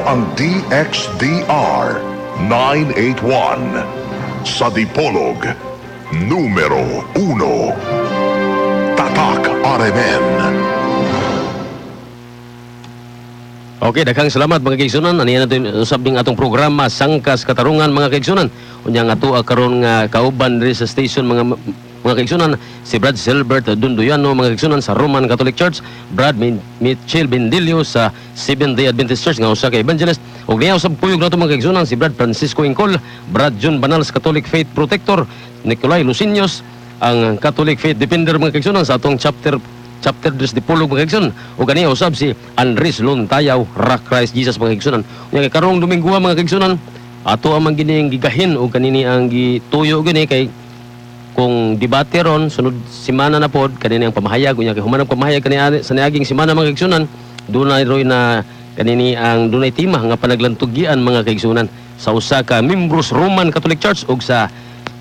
ang DXDR 981 sa Dipolog, numero 1. Tatak RMN. Okay, daghang salamat, mga kaigsunan. Aniya nato usab ning atong programa Sangkas Katarungan, mga kaigsunan. Unya nga ato karon nga kauban diri sa station, mga kaigsunan, si Brad Silbert Dunduyano, mga kaigsunan, sa Roman Catholic Church, Brad Mitchell Bendilio sa Seventh Day Adventist Church nga usa ka evangelist. Ug niya usab kuyog nato, mga kaigsunan, si Brad Francisco Ingcol, Brad John Banals, Catholic Faith Protector, Nicolay Lucinios, ang Catholic Faith Defender, mga kaigsunan, sa atong chapter chapter diri sa Dipolog, mga kaigsunan. O kaniya usab si Andres Lontayaw, Rock Christ Jesus, mga kaigsunan. Unya kay karong Domingo, mga kaigsunan, ato ang gining gigahin o kanini ang gituyo gini kay kung debate ron sunod semana na pod kanini ang pamahayag. Unya kay human ang pamahayag kani sa niaging semana, mga kaigsunan, dunay roy na kanini ang dunay tema nga panaglantugian, mga kaigsunan, sa usa ka membros Roman Catholic Church ug sa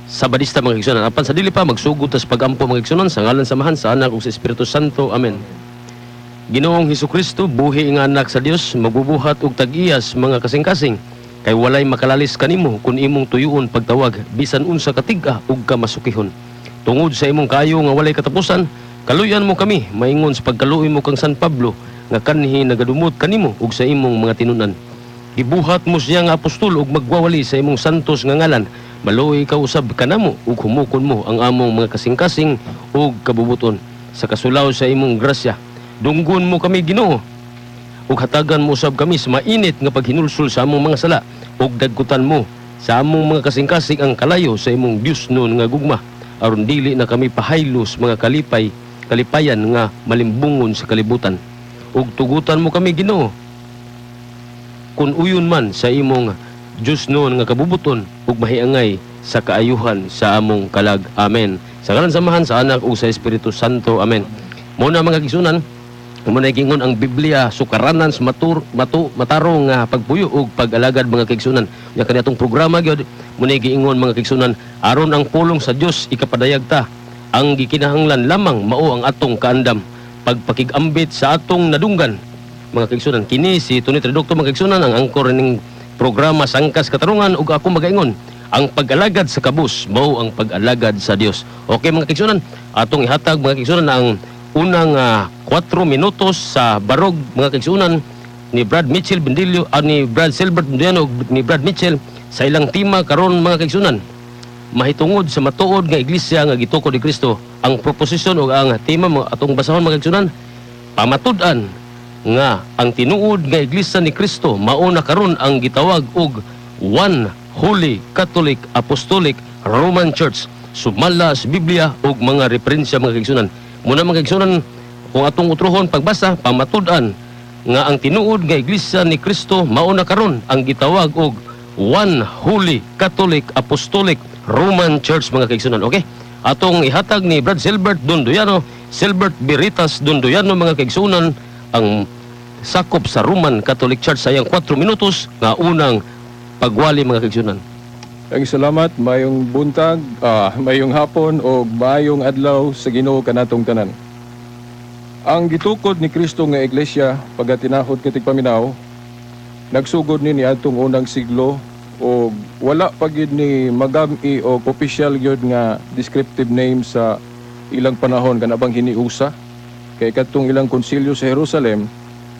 Sabadista, mga kaigsunan. Apan sa dili pa magsugod tas pagampo, mga kaigsunan, sa ngalan sa Amahan, sa Anak ug sa Espiritu Santo. Amen. Ginoong Hesukristo, buhi nga anak sa Dios, magbubuhat og tag-iyas mga kasing-kasing, kay walay makalalis kanimo kun imong tuyuon pagtawag bisan unsa katig-a ug kamasukihon. Tungod sa imong kayo nga walay katapusan, kaluyan mo kami maingon sa pagkaluoy mo kang San Pablo nga kanhi nagadumot kanimo ug sa imong mga tinunan. Gibuhat mo siya nga apostol ug magwawali sa imong santos nga ngalan. Maluoy ka usab kanamo ug humukon mo ang among mga kasing-kasing ug kabubuton sa kasulaw sa imong grasya. Dunggon mo kami, Ginoo, ug hatagan mo usab kami sa mainit nga paghinulsol sa among mga sala ug dagkutan mo sa among mga kasing-kasing ang kalayo sa imong Dios-non nga gugma aron dili na kami pahaylos mga kalipay kalipayan nga malimbungon sa kalibutan. Ug tugutan mo kami, Ginoo, kun uyon man sa imong Dios-non nga kabubuton ug mahiangay sa kaayuhan sa among kalag. Amen. Sa ngalan sa Amahan, sa Anak ug sa Espiritu Santo. Amen. Muna, mga kaigsunan, muna gingon ang Biblia sukaranan sa matur, matu, matarong nga pagpuyo ug pag-alagad, mga kaigsunan. Nya kani atong programa gyud muna giingon, mga kaigsunan, aron ang pulong sa Dios ikapadayag ta. Ang gikinahanglan lamang mao ang atong kaandam pagpakigambit sa atong nadunggan. Mga kaigsunan, kini si Tony Traducto, mga kaigsunan, ang angkor ning programa Sangkas Katarungan ug ako magaingon, ang pag-alagad sa kabus mao ang pag-alagad sa Dios. Okay, mga kaigsunan, atong ihatag, mga kaigsunan, ang unang 4 minutos sa barog, mga kaigsunan, ni Brad Mitchell Bendilio, ni Brad Silbert Bendilio ug ni Brad Mitchell sa ilang tema karon, mga kaigsunan, mahitungod sa matuod nga iglesia nga gitukod ni Kristo. Ang proposisyon o ang tema mo atong basahon, mga kaigsunan, pamatud-an nga ang tinuod nga iglesia ni Kristo mao na karon ang gitawag og One Holy Catholic Apostolic Roman Church sumala sa Biblia ug mga referensya, mga kaigsunan. Muna, mga kaigsunan, kung atong utrohon pagbasa, pamatud-an nga ang tinuod nga iglesia ni Kristo mao na karon ang gitawag og One Holy Catholic Apostolic Roman Church, mga kaigsunan. Okay? Atong ihatag ni Brad Silbert Dunduyano, Silbert Beritas Dunduyano, mga kaigsunan, ang sakop sa Roman Catholic Church sa iyang 4 minutos nga unang pagwali, mga kaigsunan. Ang salamat, mayong buntag, mayong hapon o mayong adlaw sa Ginoo kanatong tanan. Ang gitukod ni Kristo nga iglesia pagatinahod nga tigpaminaw nagsugod ni niadtong unang siglo o wala pa gyud ni magam-i o official gyud nga descriptive name sa ilang panahon kana bang hiniusa kay kadtong ilang konsilyo sa Jerusalem,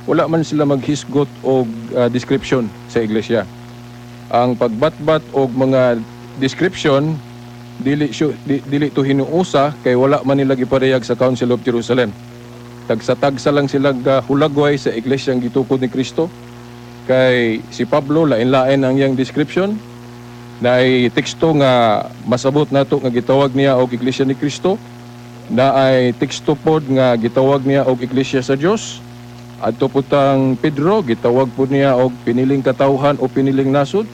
wala man sila maghisgot og description sa iglesia. Ang pagbatbat og mga description dili to hinuusa kay wala man nila giparehag sa Council of Jerusalem. Tagsa-tagsa lang sila hulagway sa iglesyang gitukod ni Kristo. Kay si Pablo, lain-lain ang iyang description. Naay teksto nga masabot nato nga gitawag niya og iglesia ni Kristo. Naay teksto pod nga gitawag niya og iglesia sa Dios. Adto putang Pedro, gitawag pod niya og piniling katawhan o piniling nasod.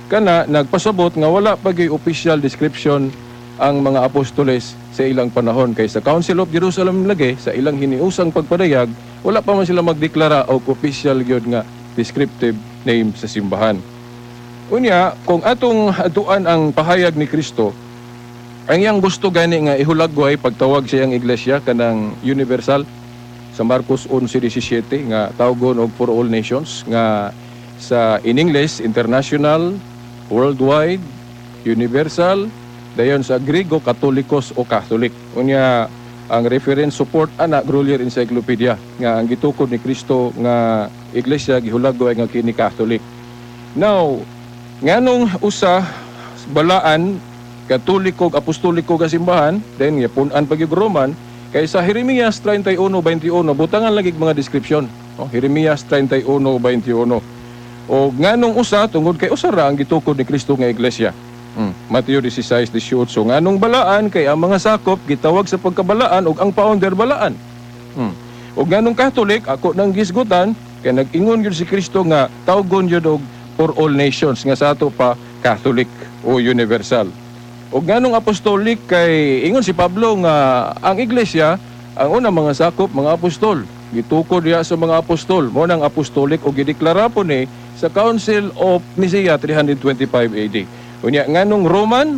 Kana nagpasabot nga wala pa gyud official description ang mga apostoles sa ilang panahon kay sa Council of Jerusalem lagi sa ilang hiniusang pagpadayag, wala pa man sila magdeklara og official gyud nga descriptive name sa simbahan. Unya, kung atong atuan ang pahayag ni Kristo, ang iyang gusto gani nga ihulagway pagtawag sa iyang iglesia kanang universal sa Marcos 11:17 nga tawgon og for all nations nga Sa in English, international, worldwide, universal, dayon sa Griego, Katolikos o Catholic. Unya ang reference support ana, Grolier Encyclopedia, nga ang gitukod ni Kristo nga iglesia gihulagway nga kini Catholic. Now, nganong usa balaan, Katoliko ug Apostoliko nga simbahan, then pun-an pa gyud Roman? Kay sa Jeremias 31:21, butangan lagi mga description. Oh, Jeremias 31:21. O nganong usa? Tungod kay usa ra ang gitukod ni Kristo nga iglesia. Mateo 16:18. Nganong balaan? Kay ang mga sakop gitawag sa pagkabalaan ug ang founder balaan. Ug nganong Catholic? Ako nang gisgutan kay nag-ingon gyud si Kristo nga tawgon gyud og for all nations, nga sa ato pa Catholic o universal. Ug nganong Apostolic? Kay ingon si Pablo nga ang iglesia, ang unang mga sakop mga apostol. Gitukod diha sa mga apostol. Mao nang Apostolic ug gideklara po ni sa Council of Nicaea 325 AD. Unya nganong Roman?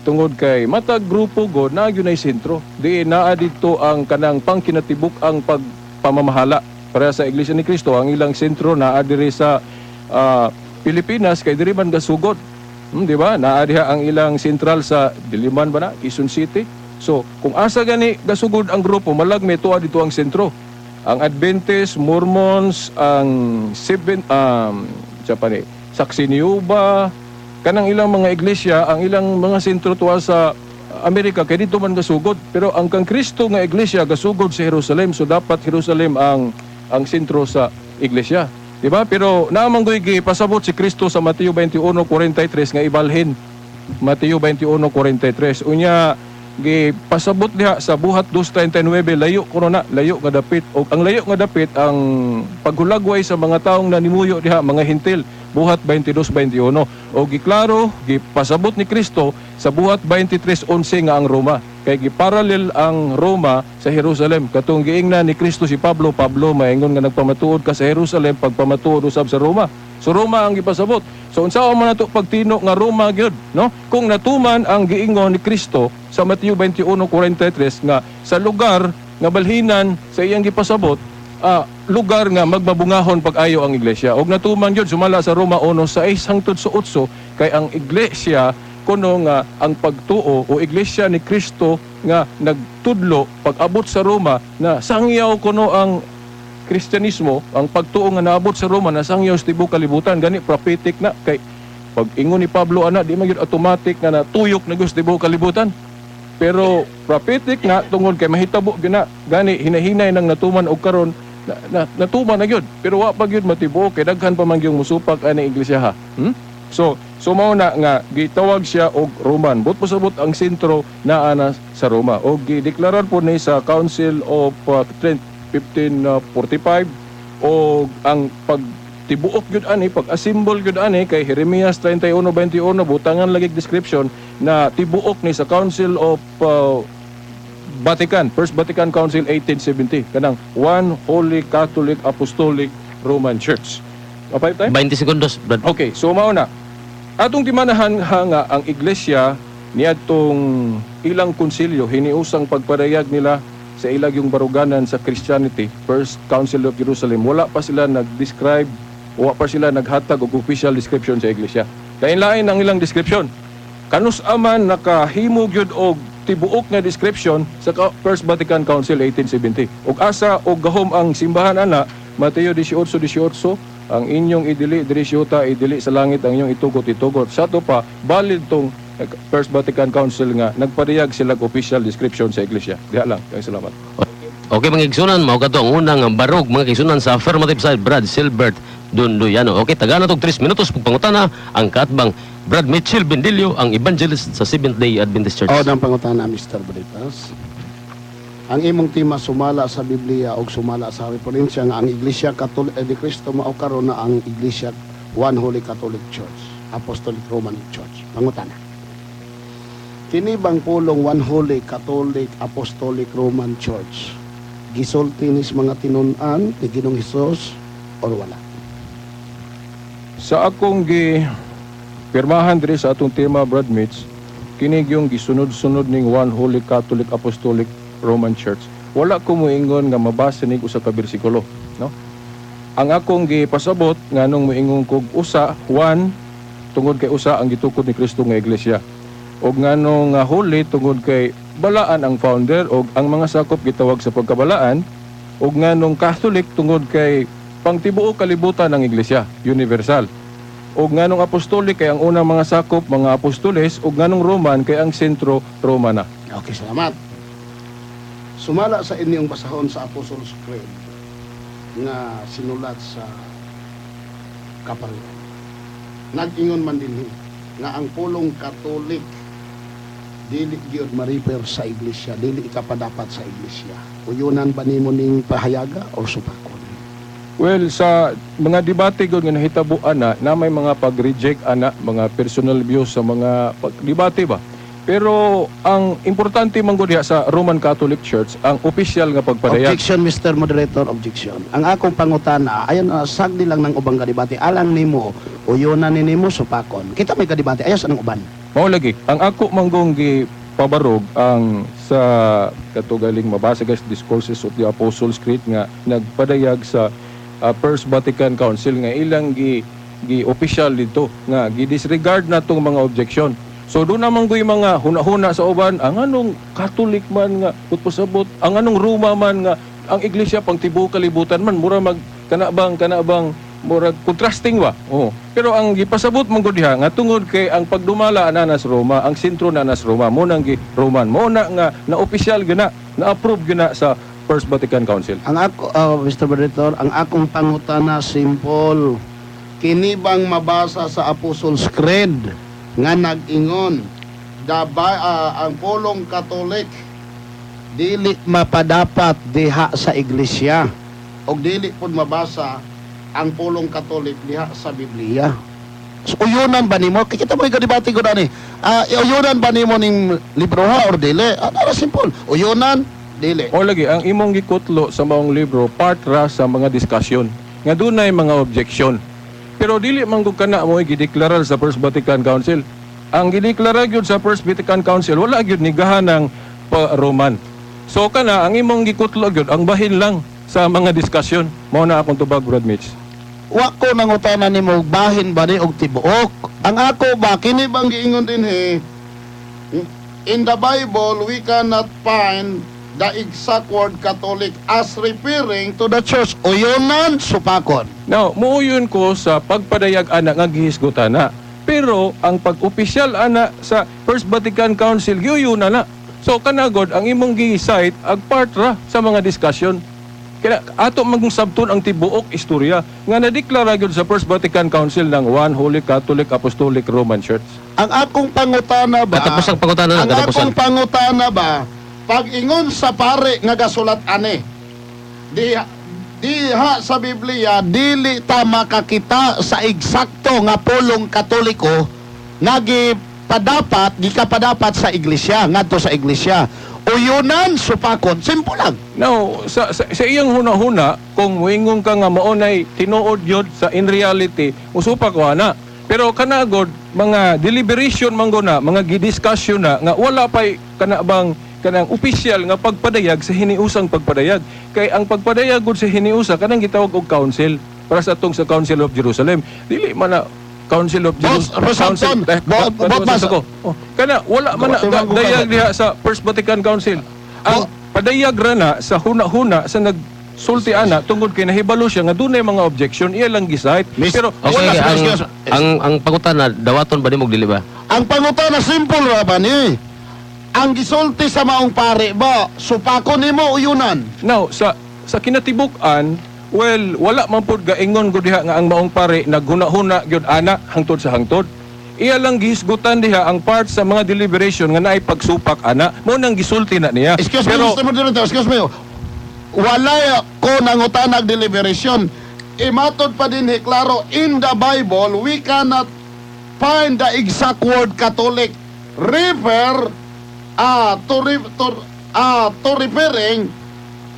Tungod kay matag grupo god naa gyud sentro. Di naa didto ang kanang pangkinatibuk ang pagpamamahala. Para sa Iglesia ni Cristo, ang ilang sentro naa diri sa Pilipinas kay diri man gasugod. Di ba? Naa diha ang ilang sentral sa Diliman ba na, Quezon City. So, kung asa gani gasugod ang grupo, malagmi tuwa dito ang sentro. Ang Adventist, Mormons, ang Seven Japan, Saksi ni Jehovah, kanang ilang mga iglesia, ang ilang mga sentro tuwa sa Amerika kay dito man gasugod. Pero ang kang Kristo nga iglesia gasugod sa Jerusalem, so dapat Jerusalem ang sentro sa iglesia. Di ba? Pero naa man goy gipasabot si Kristo sa Mateo 21:43 nga ibalhin. Mateo 21:43. Unya gipasabot diha sa Buhat 2:39, layo kuno na, layo nga dapit. Og ang layo nga dapit, ang paghulagway sa mga taong nanimuyo diha, mga Hentil, Buhat 22:21. O giklaro, gipasabot ni Kristo sa Buhat 23:11 nga ang Roma kay giparallel ang Roma sa Jerusalem. Katong giingnan ni Kristo si Pablo, "Pablo, maingon nga nagpamatuod ka sa Jerusalem, pagpamatuod usab sa Roma." So Roma ang gipasabot. So unsaon man nato pagtino nga Roma gyud, no, kung natuman ang giingon ni Kristo sa Mateo 21:43 nga sa lugar nga balhinan sa iyang gipasabot, lugar nga magmabungahon pag-ayo ang iglesia? Og natuman gyud sumala sa Roma 1:6 hangtod sa 8, kay ang iglesia kuno nga ang pagtuo o iglesia ni Kristo nga nagtudlo, pag-abot sa Roma na sangyaw kuno ang Kristyanismo, ang pagtuo nga naabot sa Roma na sangyaw sa tibuok kalibutan. Gani prophetic na kay pag ingon ni Pablo ana, di man gyud automatic nga natuyok na gyud sa tibuok kalibutan. Pero prophetic na tungod kay mahitabo gyud na. Gani hinahinay nang natuman og karon na, natuman na gyud. Pero wa pa gyud matibuok kay daghan pa man gyud musupak ani iglesia ha. So mao na nga gitawag siya og Roman. But pasabot ang sentro naa na sa Roma. Og gideklarar po ni sa Council of Trent 1545. Og ang pag tibuok gyud ani, pag-assemble gyud ani kay Jeremias 31:21, butangan lagi description na tibuok ni sa Council of Vatican, First Vatican Council 1870, kanang One Holy Catholic Apostolic Roman Church. Okay, time? 20 segundos, Brad. Okay, so mao na. Atong timanahan ha nga ang iglesia niadtong ilang konsilyo, hiniusang pagpadayag nila sa ilag yung baruganan sa Christianity, First Council of Jerusalem, wala pa sila nag-describe, wala pa sila naghatag og official description sa iglesia. Lain-lain ang ilang description. Kanus aman nakahimo gyud og tibuok nga description sa First Vatican Council 1870. Og asa og gahom ang simbahan ana? Mateo 18:18, ang inyong idili diri sa yuta, idili sa langit, ang inyong itugot, itugot. Sa ato pa, valid tong First Vatican Council nga nagpadayag sila og official description sa iglesia. Diha lang. Kay salamat. Okay, mga igsunan, mao kadto ang unang barog, mga igsunan, sa affirmative side, Brad Silbert Dunduyano. Okay, taga na tog 3 minutos pagpangutana ang kaatbang, Brad Mitchell Bendilio, ang evangelist sa Seventh Day Adventist Church. O, ng pangutana, Mr. Bonitas. Ang imong tema sumala sa Biblia o sumala sa referensya nga ang Iglesia Catholic de Cristo mao karon na ang Iglesia One Holy Catholic Church, Apostolic Roman Church. Pangutana. Kini bang pulong One Holy Catholic Apostolic Roman Church gisulti ni sa mga tinun-an ni Ginoong Hesus or wala? Sa akong gi pirmahan diri sa atong tema, Brad Mitch, kini yung gisunod-sunod ning One Holy Catholic Apostolic Roman Church. Wala ko moingon nga mabasa nig usa ka bersikulo, no? Ang akong gipasabot nganong moingon kog usa, one, tungod kay usa ang gitukod ni Kristo nga iglesia. Og nganong nga holy tungod kay balaan ang founder og ang mga sakop gitawag sa pagkabalaan, og nganong Catholic tungod kay pangtibuok kalibutan ang iglesia, universal. Og nganong Apostolic kay ang unang mga sakop mga apostoles, og nganong Roman kay ang sentro Roma na. Okay, salamat. Sumala sa inyong basahon sa Apostles' Creed nga sinulat sa Kaparian. Nag-ingon man dinhi nga ang pulong Katolik dili gyud ma-refer sa iglesia, dili ikapadapat sa iglesia. Uyunan ba nimo ning pahayaga or supakon? Well, sa mga debate gud nga nahitabo ana, na may mga pag-reject ana, mga personal views sa mga pag-debate ba. Pero ang importante man gud diha sa Roman Catholic Church ang opisyal nga pagpadayag. Objection, Mr. Moderator, objection. Ang akong pangutana, ayon sagdi lang ng ubang kadebate, alang nimo, uyunan ni nimo supakon. Kita may kadebate, ayos anang uban. Mao lagi, ang ako manggong gipabarog ang sa katugaling mabasa guys Discourses of the Apostles' Creed nga nagpadayag sa First Vatican Council nga ilang gi gi official dito nga gi-disregard na tong mga objection. So doon naman ko yung mga huna-huna sa uban, ang anong Catholic man nga putpasabot, ang anong Roma man nga ang iglesia pang tibuok kalibutan man, mura mag kana bang murag contrasting ba? Oo. Pero ang gipasabot man gud diha nga tungod kay ang pagdumala ana nas Roma, ang sentro na nas Roma, mo nang gi Roman, mo na nga na opisyal gina, na approve gina sa First Vatican Council. Ang ako, Mr. Moderator, ang akong pangutana simple. Kini bang mabasa sa Apostles' Creed nga nag-ingon ang pulong Katolik dili mapadapat diha sa iglesia og dili pud mabasa ang pulong Katolik diha sa Biblia? So, uyunan ba nimo? Kay kita mo debate ko dani. Uyunan ba nimo ning libro ha or dili? Ah, simple. Uyunan, dili. O lagi, ang imong gikutlo sa maong libro, part ra sa mga discussion nga dunay mga objection. Pero dili man gud kana mo gideklarar sa First Vatican Council. Ang gideklara gyud sa First Vatican Council, wala gyud nigahan ng pa Roman. So kana ang imong gikutlo gyud ang bahin lang sa mga discussion. Mao na akong tubag, Brad Mitch. Wa ko nangutana nimo bahin ba ni og tibuok. Ang ako ba kini bang giingon dinhi? In the Bible we cannot find the exact word Catholic as referring to the church. Uyunan, supakon. Now, muuyon ko sa pagpadayag ana nga gihisgutan na. Pero ang pag-opisyal ana sa First Vatican Council giuyon na na. So kanagod ang imong gi-cite ag part ra sa mga discussion. Kaya ato magong sabton ang tibuok istorya nga nadeklara gyud sa First Vatican Council ng One Holy Catholic Apostolic Roman Church. Ang akong pangutana ba? Katapusang pangutana na, Ang katapusan. akong pangutana ba? Pag ingon sa pare nga gasulat ani, di diha sa Biblia dili ta makakita sa eksakto nga pulong Katoliko nga gipadapat gikapadapat sa iglesia ngadto sa iglesia. Uyunan, supakon, simple lang. Now, sa iyang huna-huna, kung muingon ka nga maunay tinuod yun sa in reality, usupa ko ana. Pero kanagod, mga deliberation man na, mga gidiscussion na, nga wala pa'y kana bang kanang opisyal nga pagpadayag sa hiniusang pagpadayag. Kay ang pagpadayag gud sa hiniusa kanang gitawag og council para sa atong sa Council of Jerusalem. Dili man na Council of Boss, Jerusalem. Boss Samson, boss. Ko. Oh, kana wala man na dayag diha sa First Vatican Council. Ang padayag ra na sa huna-huna sa nagsulti ana tungod kay nahibalo siya nga dunay mga objection, iya lang gi-cite. Pero Okay, wala ang, excuse. ang pangutana, dawaton ba nimo og dili ba? Ang pangutana simple ra ba ni? Ang gisulti sa maong pare ba, supako nimo uyunan? Now, sa kinatibuk-an, well, wala man pud gaingon gud diha nga ang maong pare naghuna-huna gyud ana hangtod sa hangtod. Iya lang gihisgutan diha ang part sa mga deliberation nga naay pagsupak ana, mo nang gisulti na niya. Excuse me, Pero Mr. Moderator, excuse me. Wala ko nangutanag deliberation. Imatod pa din klaro, in the Bible, we cannot find the exact word Catholic refer to referring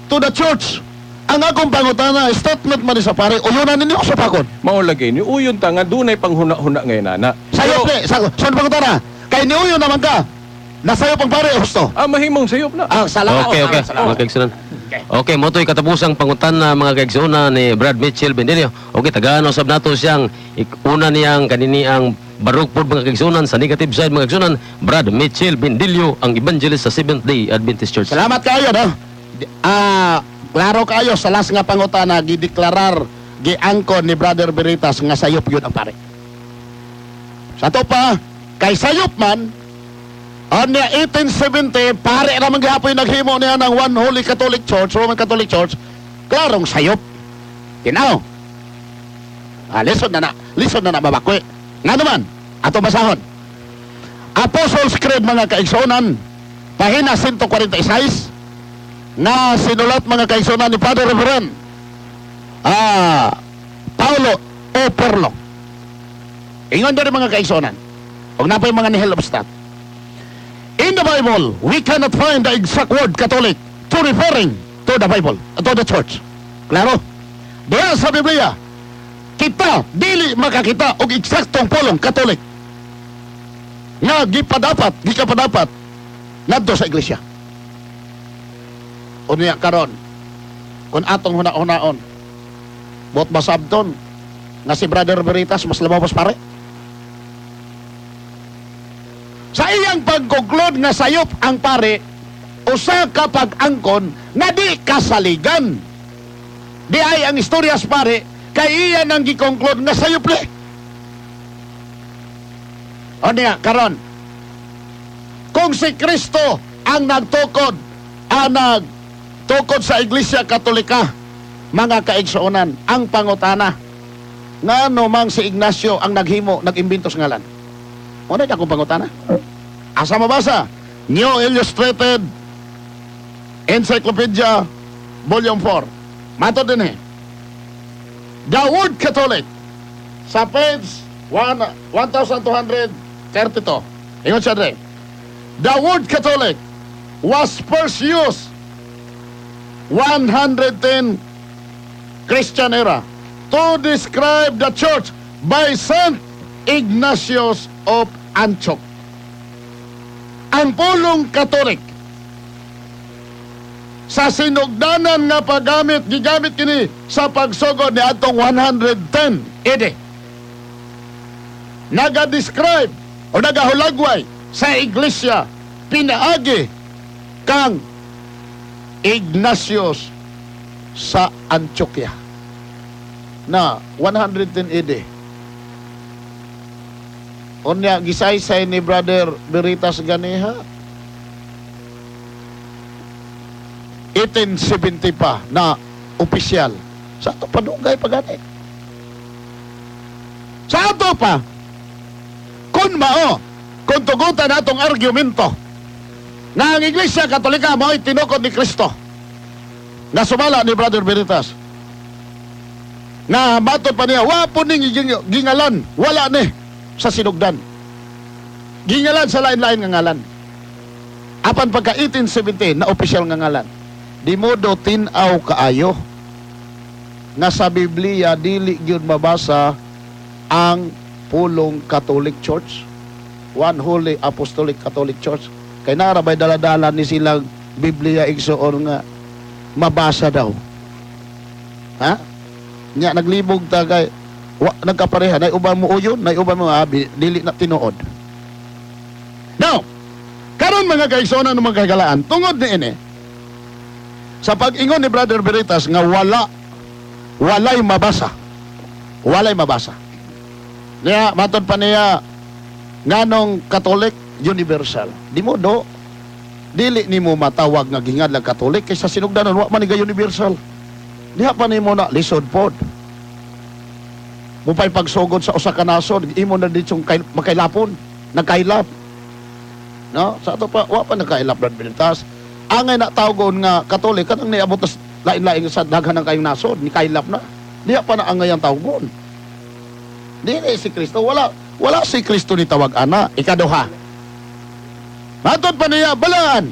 to the church. Ang akong pangutana, statement man ni sa pare, uyunan ninyo ko supakon. Mao lagi ni uyon ta nga dunay panghuna-huna ngayon ana. Sayop Pero ni, sa pangutana, kay niuyon naman ka. Nasayop ang pare, husto. Mahimong sayop na. Ah, salamat. Okay. Salamat. Mga kaigsunan. Okay. Okay, mao to'y katapusang pangutana, mga kaigsuonan, ni Brad Mitchell Bendelio. Okay, tagaan usab nato siyang una niyang kanini ang barog pod, mga kaigsuonan, sa negative side, mga kaigsuonan, Brad Mitchell Bendelio, ang evangelist sa Seventh Day Adventist Church. Salamat kayo, no? Klaro kayo sa last nga pangutana, gideklarar, giangkon ni Brother Veritas nga sayop yun ang pare. Sa ato pa, kay sayop man, on 1870, pare naman gihapon naghimo niya ng One Holy Catholic Church, Roman Catholic Church, klarong sayop. Tinaw. Lisod na na, lisod na na mabakwi. Nga naman, ato basahon. Apostles' Creed, mga kaigsuonan, pahina 146, na sinulat, mga kaigsuonan, ni Father Reverend Paulo O. Perlo. Ingon diri, mga kaigsuonan, og napay mga nihil obstat. "In the Bible, we cannot find the exact word 'Catholic' to referring to the Bible, to the church." Klaro? Diya sa Biblia, kita dili makakita og eksaktong pulong Catholic nga gipadapat, gikapadapat ngadto sa iglesia. Unya karon, kung atong huna-hunaon, buot basabton nga si Brother Veritas mas labaw pas pare? Sa iyang pag-conclude nga sayop ang pare, usa ka pag-angkon nga di kasaligan. Di ay ang istorya sa pare, kay iya nang gi-conclude nga sayop le. O niya, karon, kung si Kristo ang nagtukod sa Iglesia Katolika, mga kaigsuonan, ang pangutana, ngano mang si Ignacio ang naghimo, nag-imbento sa ngalan? Mao na akong pangutana. Asa mabasa? New Illustrated Encyclopedia, Volume 4. Matod din eh. The word "Catholic" sa page 1, 1232. Ingon siya dre. "The word 'Catholic' was first used 110 Christian era to describe the church by Saint Ignatius of Antioch." Ang pulong Catholic sa sinugdanan nga paggamit, gigamit kini sa pagsugod ni atong 110 AD. Naga-describe o nagahulagway sa iglesia pinaagi kang Ignatius sa Antioquia na 110 AD. Unya gisaysay ni Brother Veritas ganiha 1870 pa na opisyal. Sa ato padugay pa gani. Sa ato pa, kung mao, kung tugutan atong argumento na ang Iglesia Katolika mao'y tinukod ni Kristo na sumala ni Brother Veritas na matod pa niya, wa po ning gingalan, wala ni sa sinugdan. Gingalan sa lain-lain nga ngalan. Apan pagka 1870 na opisyal nga ngalan. Di modo tin-aw kaayo nga sa Biblia dili gyud mabasa ang pulong Catholic Church. One Holy Apostolic Catholic Church. Kay nara bay dala-dala ni silang Biblia, igsoon, nga mabasa daw. Ha? Nya naglibog ta kay wa nagkapareha, nay uban mo uyon, nay uban mo abi, dili na tinuod. Now, karon, mga kaigsuonan ng mga kagalaan, tungod ni ini sa pag-ingon ni Brother Veritas nga walay mabasa. Walay mabasa. Niya matod pa niya nganong Catholic universal. Di mo do dili nimo matawag nga gingadlang Catholic kaysa sinugdanon wa man ni universal. Diha pa nimo na lisod pod. Mupay pagsugod sa usa ka nasod, imo na ditsong kay, makailapon, nagkailap. No? Sa ato pa, wa pa nagkailap, Brad Veritas. Angay na tawgon nga Katolik, kanang niabot na lain-lain sa daghan ng kayong nasod, ni kailap na. Diha pa na angay ang tawgon. Dili si Kristo, wala si Kristo ni tawag ana. Ikaduha. Matod pa niya, balaan.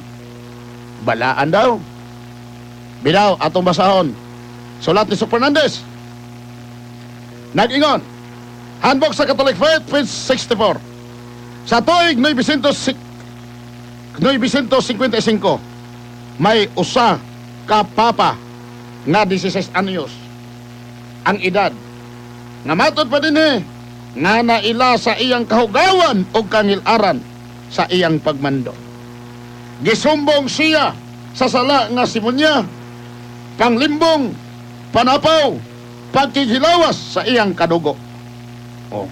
Balaan daw. Bilaw, atong basahon. Sulat ni Sir Fernandez. Nag-ingon. Handbook sa Catholic Faith, page 64. Sa tuig 900 955, may usa ka papa nga 16 anyos ang edad nga matod pa dinhi nga naila sa iyang kahugawan o kangilaran sa iyang pagmando. Gisumbong siya sa sala nga simonya, panglimbong, panapaw, pagkikilawas sa iyang kadugo. Oh.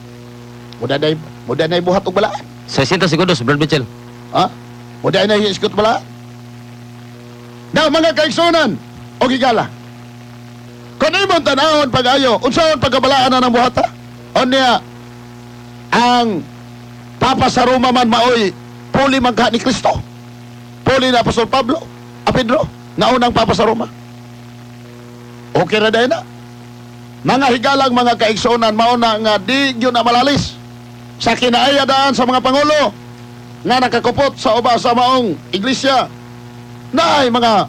Muda day buhat og balaan. 60 segundos, Brad Mitchell. Ha? Muda na iskot balaan. Now, mga kaigsunan o gigala. Kung imong tanawon pag-ayo, unsaon pagkabalaan na ng buhata? Unya, ang Papa sa Roma man maoy puli man ka ni Kristo. Puli na Apostol Pablo, a Pedro, nga unang Papa sa Roma. Okay ra dayon na. Mga higalang mga kaigsunan, mao na nga di gyud na malalis sa kinaayadaan sa mga pangulo nga nakakupot sa uba sa maong iglesia na ay mga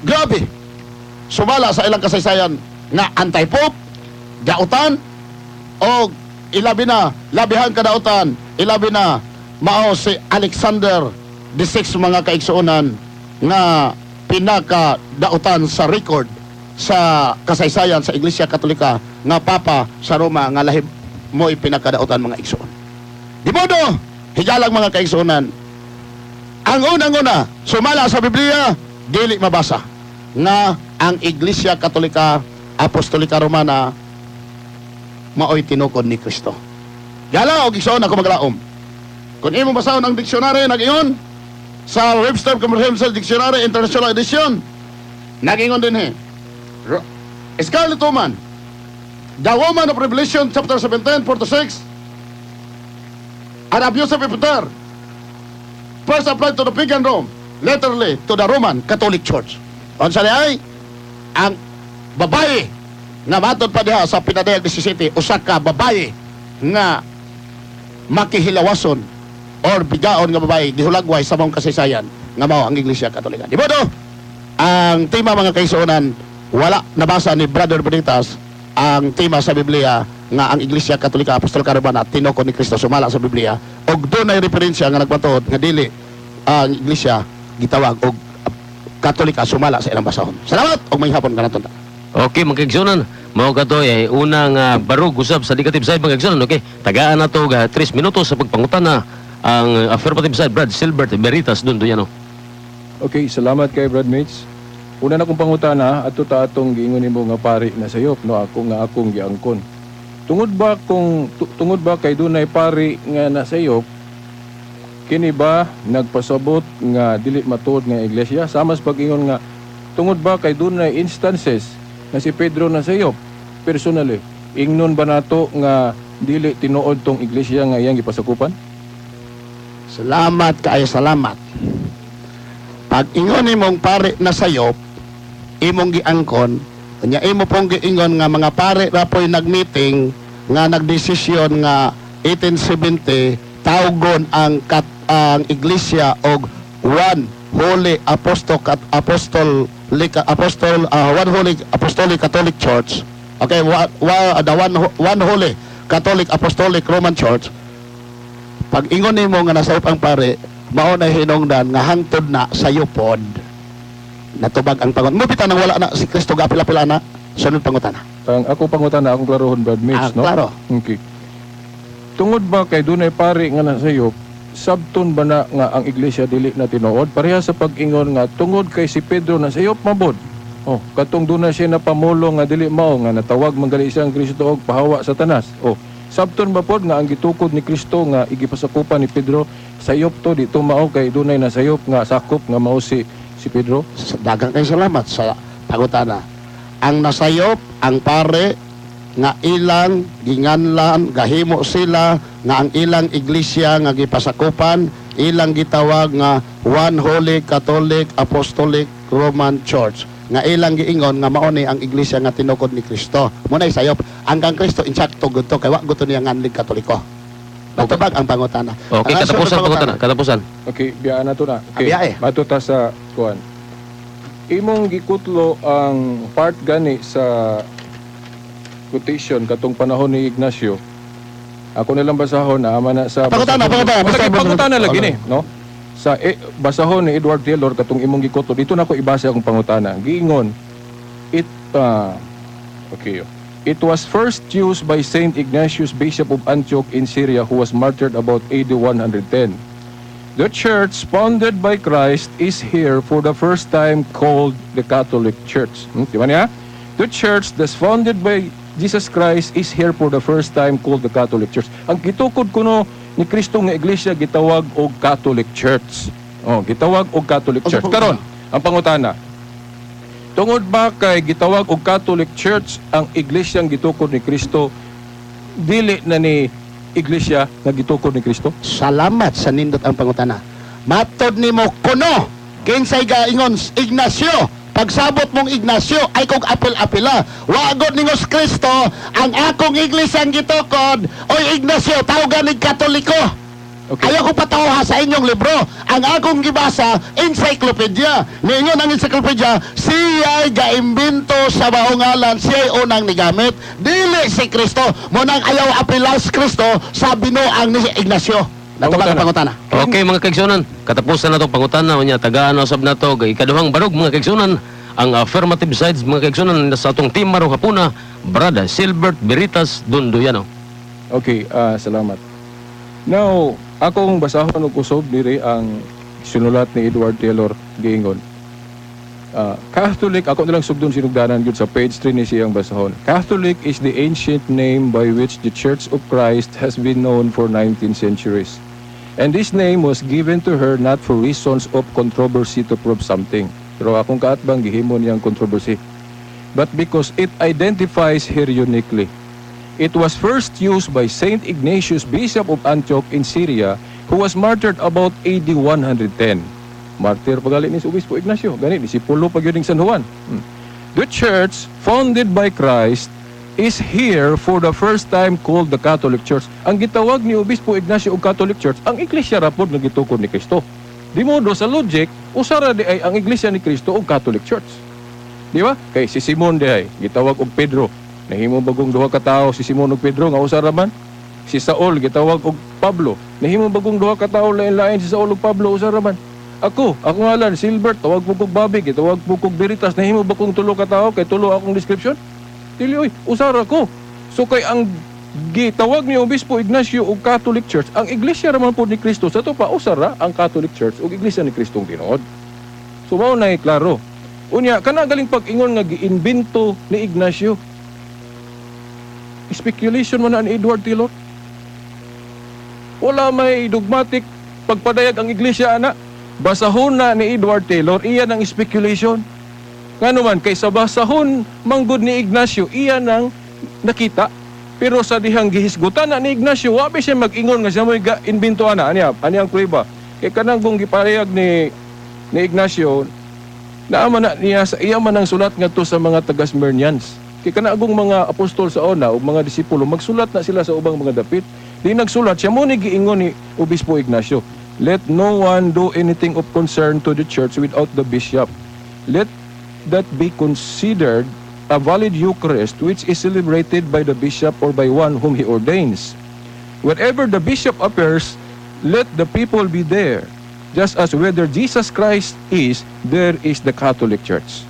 grabe sumala sa ilang kasaysayan nga anti-pope, dautan o ilabi na labihan kadautan, ilabi na mao si Alexander the Sixth, mga kaigsuonan, nga pinaka dautan sa record sa kasaysayan sa Iglesia Katolika nga Papa sa Roma nga lahib mo'y pinakadautan, mga igsuon. Di modo, higalang mga kaigsuonan, ang unang-una, sumala sa Biblia, dili mabasa nga ang Iglesia Katolika Apostolika Romana maoy tinukod ni Kristo. Gala og igsoon, ako maglaom. Kung imo basahon ang dictionary, nag-ingon sa Webster Comprehensive Dictionary International Edition, nag-ingon dinhi. Scarlet Woman, the woman of Revelation chapter 17, 4 to 6, an abusive epithet, first applied to the pagan Rome, latterly to the Roman Catholic Church. Unsa ni ay ang babae nga matod pa diha sa Pinadayag 17, usa ka babae nga makihilawason or bigaon nga babae gihulagway sa maong kasaysayan nga mao ang Iglesia Katolika. Di modo, ang tema, mga kaigsuonan, wala nabasa ni Brother Bonitas ang tema sa Biblia nga ang Iglesia Katolika Apostolika Romana tinukod ni Kristo sumala sa Biblia og dunay referensya nga nagpatuod nga dili ang Iglesia gitawag og Katolika sumala sa ilang basahon. Salamat ug may hapon kanaton. Okay, mga kaigsuonan, mao kato ay unang barug usab sa negative side, mga kaigsuonan, okay? Tagaan na to ga 3 minutos sa pagpangutana ang affirmative side, Brad Silbert Veritas dun no. Okay, salamat kay Brad Mates. Una na kong pangutana, ato ta atong giingon nimo nga pari na sayop, no, ako nga akong giangkon. Tungod ba kay dunay pari nga nasayop, kini ba nagpasabot nga dili matuod nga iglesia? Sama sa pag-ingon nga tungod ba kay dunay instances nga si Pedro nasayop personally, ingnon ba nato nga dili tinuod tong iglesia nga iyang gipasakupan? Salamat kaayo, salamat. Pag ingon nimong pare na sayop, imong giangkon, unya imo pong giingon nga mga pare ra po'y nagmeeting nga nagdesisyon nga 1870 tawgon ang iglesia og One Holy Apostol Apostol Apostol One Holy Apostolic Catholic Church. Okay, the One Holy Catholic Apostolic Roman Church. Pag ingon nimo nga nasayop ang pare, mao na hinungdan nga hangtod na sayopon. Natubag ang pangut. Mupita nang wala na si Kristo gapila-pila na sunod pangutana. Ang ako pangutana, akong klarohon, Brad Mates, Ah, no? klaro. Okay. Tungod ba kay dunay pari nga nasayop, sabton ba na nga ang iglesia dili na tinuod? Pareha sa pag-ingon nga tungod kay si Pedro nasayop mabod. Oh, katong dunay siya na pamulo nga dili mao nga natawag man gali siya ang Kristo og pahawa Satanas. Oh, sabton ba pod nga ang gitukod ni Kristo nga igipasakupan ni Pedro sayop to, di to mao kay dunay nasayop nga sakop nga mao si Pedro? Daghang kay salamat sa pangutana. Ang nasayop, ang pare nga ilang ginganlan, gahimo sila nga ang ilang iglesia nga gipasakupan, ilang gitawag nga One Holy Catholic Apostolic Roman Church nga ilang giingon nga mao ni ang iglesia nga tinukod ni Kristo. Mo na sayop. Ang kang Kristo insakto gudto kay wa gudto niya nganlig Katoliko. Natubag ang pangutana. Okay, Ang katapusan sunod. Pangutana, katapusan. Okay, biyaan na to na. Okay. Ah, biya eh. Mato ta sa kuan. Imong gikutlo ang part gani sa quotation katong panahon ni Ignacio. Ako na lang basahon na ama na sa Pangutana, pangutana, Lagi, basta- pangutana lagi ni, no? Sa basahon ni Edward Taylor katong imong gikuto dito na ko ibasa akong pangutana. Giingon it okay. It was first used by Saint Ignatius, Bishop of Antioch in Syria, who was martyred about AD 110. The church founded by Christ is here for the first time called the Catholic Church. Di ba niya? The church that's founded by Jesus Christ is here for the first time called the Catholic Church. Ang gitukod kuno ni Kristo nga iglesia gitawag og Catholic Church. Oh, gitawag og Catholic Ang Church. Karon, ang pangutana. Tungod ba kay gitawag og Catholic Church ang iglesia gitukod ni Kristo, dili na ni iglesia nga gitukod ni Kristo? Salamat sa nindot ang pangutana. Matod nimo kuno kinsay gaingon? Ignacio. Pagsabot mong Ignacio ay kog apil-apila. Wa gud ningon si Kristo, "Ang akong iglesia ang gitukod, oy Ignacio, tawgan ni Katoliko." Ayaw ko patawa sa inyong libro. Ang akong gibasa, encyclopedia. Niingon ang encyclopedia, siya'y gaimbento sa maong ngalan, siya'y unang nigamit. Dili si Kristo. Munang ayaw apila si Kristo sa binuang ni Ignacio. Natubag ang pangutana. Okay, mga kaigsunan, katapusan na itong pangutana unya tagaan usab nato ikaduhang barog, mga kaigsunan, ang affirmative sides, mga kaigsunan, sa atong team marong hapuna, Brada Silbert Veritas Dunduyano. Okay, salamat. Now, akong basahon og kusob diri ang sinulat ni Edward Taylor, giingon. Catholic, ako na lang sugdon sinugdanan gyud sa page 3 ni siyang basahon. Catholic is the ancient name by which the Church of Christ has been known for 19 centuries. And this name was given to her not for reasons of controversy to prove something. Pero akong kaatbang gihimo niyang controversy. But because it identifies her uniquely. It was first used by Saint Ignatius, Bishop of Antioch in Syria, who was martyred about AD 110. Martyr pa gali ni si Obispo Ignacio. Gani, disipulo pa gyud ning San Juan. The church, founded by Christ, is here for the first time called the Catholic Church. Ang gitawag ni Obispo Ignacio og Catholic Church, ang iglesia ra pod nga gitukod ni Kristo. Di modo sa logic, usara di ay ang iglesia ni Kristo og Catholic Church. Di ba? Kay si Simon di ay gitawag og Pedro. Nahimo bagong duha ka tawo si Simon ug Pedro nga usa ra man? Si Saul gitawag og Pablo. Nahimo bagong duha ka tawo lain-lain si Saul ug Pablo, usa ra man? Ako, ako ngalan Silbert, tawag po kog Bobby, gitawag po kog Veritas, nahimo ba kong tulo ka tawo kay tulo akong description? Dili oy, usa ra ko. So kay ang gitawag ni Obispo Ignacio og Catholic Church, ang iglesia ra man po ni Kristo sa to pa, usa ra ang Catholic Church ug iglesia ni Kristong tinuod. So mao na klaro. Unya kana galing pag-ingon nga giimbento ni Ignacio. Speculation man na ni Edward Taylor. Wala may dogmatic pagpadayag ang iglesia ana. Basahon na ni Edward Taylor, iyan ang speculation. Ngano man kay sa basahon manggod ni Ignacio, iyan ang nakita. Pero sa dihang gihisgutan na ni Ignacio, wa ba siya mag-ingon nga siya mo'y ga-imbento ana. Aniya, ani ang prueba. Kay kanang kung giparayag ni Ignacio, naa man na niya sa iya man ang sulat ngadto sa mga taga-Smyrnians. Kay kanagong mga apostol sa una ug mga disipulo magsulat na sila sa ubang mga dapit. Di nagsulat siya mo ni giingon ni Obispo Ignacio. Let no one do anything of concern to the church without the bishop. Let that be considered a valid Eucharist which is celebrated by the bishop or by one whom he ordains. Wherever the bishop appears, let the people be there. Just as whether Jesus Christ is, there is the Catholic Church.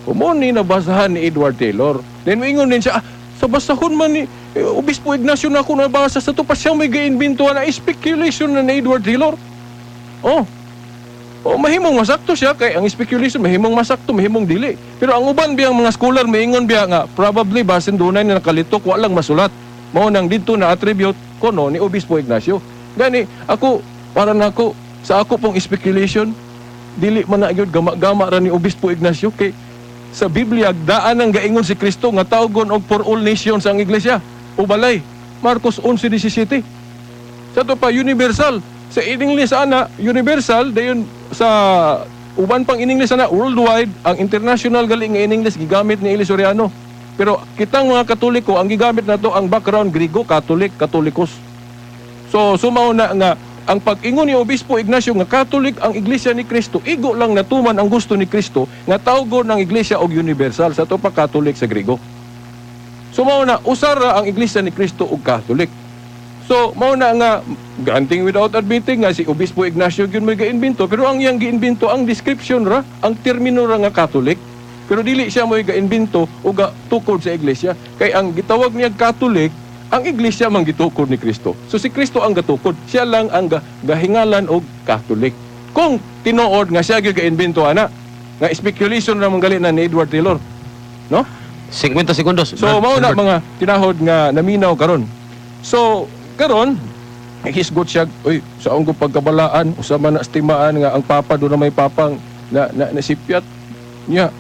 Kumo ni nabasahan ni Edward Taylor. Then moingon din siya, sa basahon man ni Obispo Ignacio na ako nabasa sa to pa siya may giimbento na speculation na ni Edward Taylor. Oh. Oh, mahimong masakto siya kay ang speculation mahimong masakto, mahimong dili. Pero ang uban biyang mga scholar maingon biya nga probably basin dunay na nakalitok, wa lang masulat. Mao nang didto na attribute kono ni Obispo Ignacio. Gani ako para nako sa ako pong speculation dili man na gyud, gama-gama ra ni Obispo Ignacio kay sa Biblia daan ang gaingon si Kristo nga tawgon og for all nations ang iglesia. O balay Marcos 11:17. Sa to pa universal. Sa in English ana universal, dayon sa uban pang in English ana worldwide, ang international gali nga in English gigamit ni Eli Soriano. Pero kitang mga Katoliko ang gigamit nato ang background Griego, Catholic, Katolikos. So sumaw na nga ang pag-ingon ni Obispo Ignacio nga Catholic ang Iglesia ni Kristo, igo lang natuman ang gusto ni Kristo nga tawgon ang Iglesia og universal, sa to pa Catholic sa Griego. So mao na usara ang Iglesia ni Kristo og Catholic. So, mao na nga granting without admitting nga si Obispo Ignacio gyud may gaimbento, pero ang iyang giimbento ang description ra, ang termino ra nga Catholic. Pero dili siya mo'y gaimbento o tukod sa iglesia. Kay ang gitawag niya Catholic, ang iglesia man gitukod ni Kristo. So si Kristo ang gatukod, siya lang ang gahingalan og Catholic. Kung tinuod nga siya gyud gaimbento ana, nga speculation ra man gali na ni Edward Taylor. No? 50 segundos. So mao na Albert. mga tinahod nga naminaw karon. So karon hisgot siya, uy, sa akong pagkabalaan, usa man na estimaan nga ang papa doon na may papang na nasipyat niya.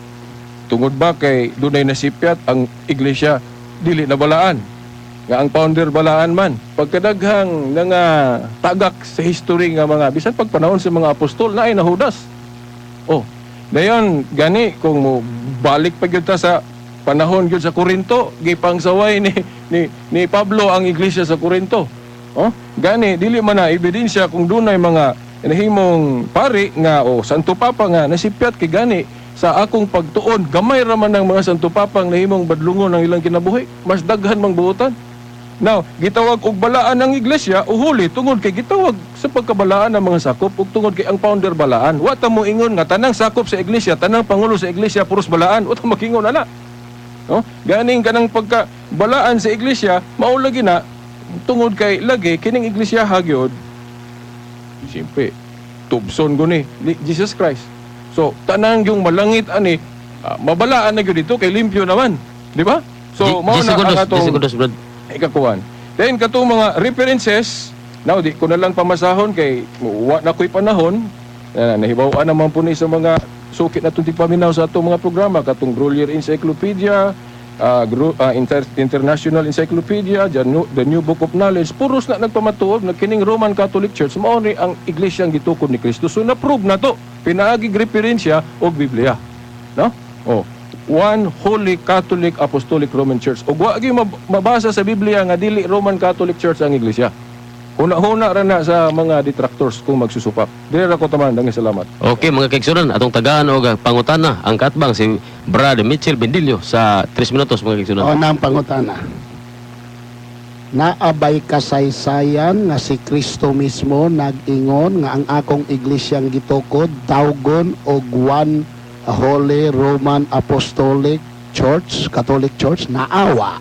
Tungod ba kay dunay nasipyat ang iglesia dili na balaan? Nga ang founder balaan man. Pagkadaghang nga tagak sa history nga mga bisan pagpanahon sa mga apostol na ay nahudas. Oh, dayon gani kung mo balik pa gyud ta sa panahon gyud sa Korinto, gipangsaway ni Pablo ang iglesia sa Korinto. Oh, gani dili man na ebidensya kung dunay mga nahimong pari nga o Santo Papa nga nasipyat, kay gani sa akong pagtuon gamay ra man ang mga Santo Papa ang nahimong badlungon ang ilang kinabuhi, mas daghan mang buotan. Now, gitawag og balaan ang iglesia o huli tungod kay gitawag sa pagkabalaan ng mga sakop ug tungod kay ang founder balaan. Wa ta mo ingon nga tanang sakop sa iglesia, tanang pangulo sa iglesia puros balaan. Wa ta makingon ana. No? Ganing kanang pagka balaan sa iglesia, mao lagi na tungod kay lagi kining iglesia hagyod siyempre tubson guni ni Jesus Christ. So tanang yung malangit ani mabalaan na gyud dito kay limpyo naman, di ba? So mao na segundos, ang atong 10 segundos, Brad. Ikakuan. Then katong mga references, now di ko na lang pamasahon kay wa na ko'y panahon. Na nahibaw-an naman po ni sa mga sukit na itong paminaw sa atong mga programa katong Grolier Encyclopedia, International Encyclopedia, the New Book of Knowledge, puros na nagpamatuod na kining Roman Catholic Church mao ni ang iglesia ang gitukod ni Kristo. So na-prove na to pinaagi referensya og Biblia. No? Oh. One Holy Catholic Apostolic Roman Church. Ug wa gyud mabasa sa Biblia nga dili Roman Catholic Church ang iglesia. Huna-huna ra na sa mga detractors kung magsusupak. Dili ra ko taman, daghang salamat. Okay, mga kaigsunan, atong tagaan og pangutana ang katbang si Brad Mitchell Bendillo sa 3 minutos, mga kaigsunan. O nang pangutana. Naabay kasaysayan nga si Kristo mismo nag-ingon nga ang akong iglesyang gitukod tawgon og One Holy Roman Apostolic Church, Catholic Church, naawa.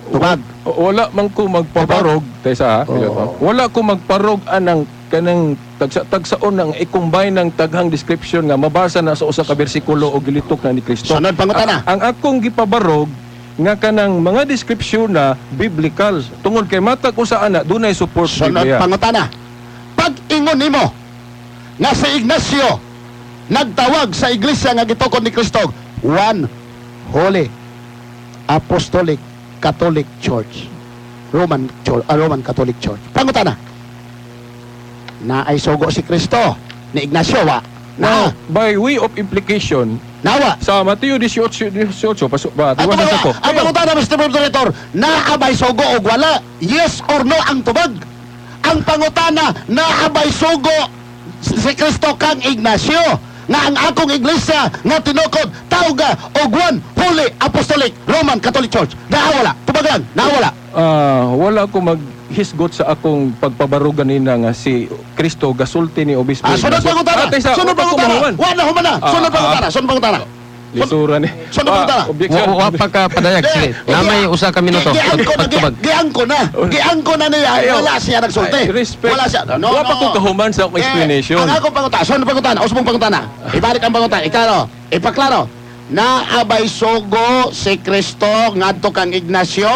Tubag. Wala man ko magpaparog, tesa, Oo. Wala ko magparog anang kanang tagsa-tagsaon ang i-combine ng taghang description nga mabasa na sa usa ka bersikulo o gilitok na ni Kristo. Sunod pangutana. Ang akong gipabarog nga kanang mga description na biblical tungod kay matag usa ana dunay support Sunod Biblia. pangutana. Pag ingon nimo nga si Ignacio nagtawag sa iglesia nga gitukod ni Kristo One Holy Apostolic Catholic Church, Roman Church, Roman Catholic Church. Pangutana. Na ay sugo si Kristo ni Ignacio wa? Now, Na by way of implication, nawa. sa Mateo 18, 18 paso ba, Ang tiwanan sa ko. Ang pangutana, Mr. Moderator, naa bay sugo og wala? Yes or no ang tubag? Ang pangutana, naa bay sugo si Kristo kang Ignacio nga ang akong iglesia nga tinukod tawga og One Holy Apostolic Roman Catholic Church? Naa wala? Tubag lang, naa wala? Ah, wala ko maghisgot sa akong pagpabarog ganina nga si Kristo gasulti ni Obispo. Ah, sunod Ignacio. pangutana. Ah, taysa, Sunod wa pa ko pangutana. mahuman. Wala humana. Sunod pangutana. Sunod pangutana. Lisura ni. Sunod pangutana. Objection. Wa pa ka padayag. Sige. Na may usa ka minuto. Giangko na, Pagtubag. giangko na. Giangko na niya. Ayaw. Wala siya nagsulti. Ay, respect. Wala siya. No, Wa no. pa ko kahuman sa akong Eh, explanation. ang akong pangutana, sunod pangutana, usbong pangutana. Ibalik ang pangutana. Iklaro, ipaklaro. Naabay sugo si Kristo ngadto kang Ignacio